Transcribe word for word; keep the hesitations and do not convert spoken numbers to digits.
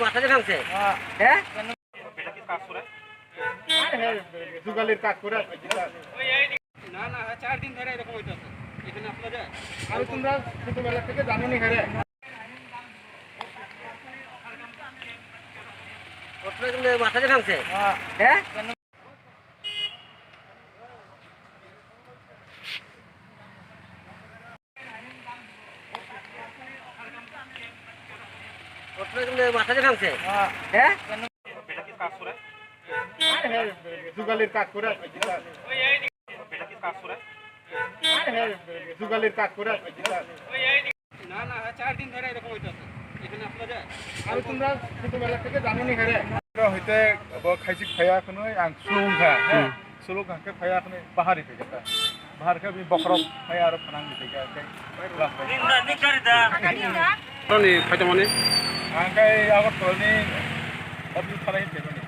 মাথা দেখাচ্ছে। হ্যাঁ। যুগালির কাজ করে। না, না, চার দিন ধরে এরকম হইতেছে। এখানে আপনাদের আর তোমরা ছোটবেলা থেকে জানো নি, হ্যাঁ? মাথা দেখাচ্ছে। হ্যাঁ। মাথা দেখাচ্ছে। হ্যাঁ। যুগালির কাজ করে। যুগালির কাজ করে। না, না, চার দিন ধরে এরকম হইতেছে। এখানে আপনাদের আর তোমরা ছোটবেলা থেকে জানো নি, হ্যাঁ? হইতে ব খাইছি খাইয়া কোনো আং সুলুং খা, হ্যাঁ? হুম। Suluk hwnkhe phai ya khwnwi bahari phai kha ta. Bahar khe bini bokhorok phai aro phanang ni phai kha khe. Roni phai tongmani? Ang khe Agartala ni office thalai phai mani.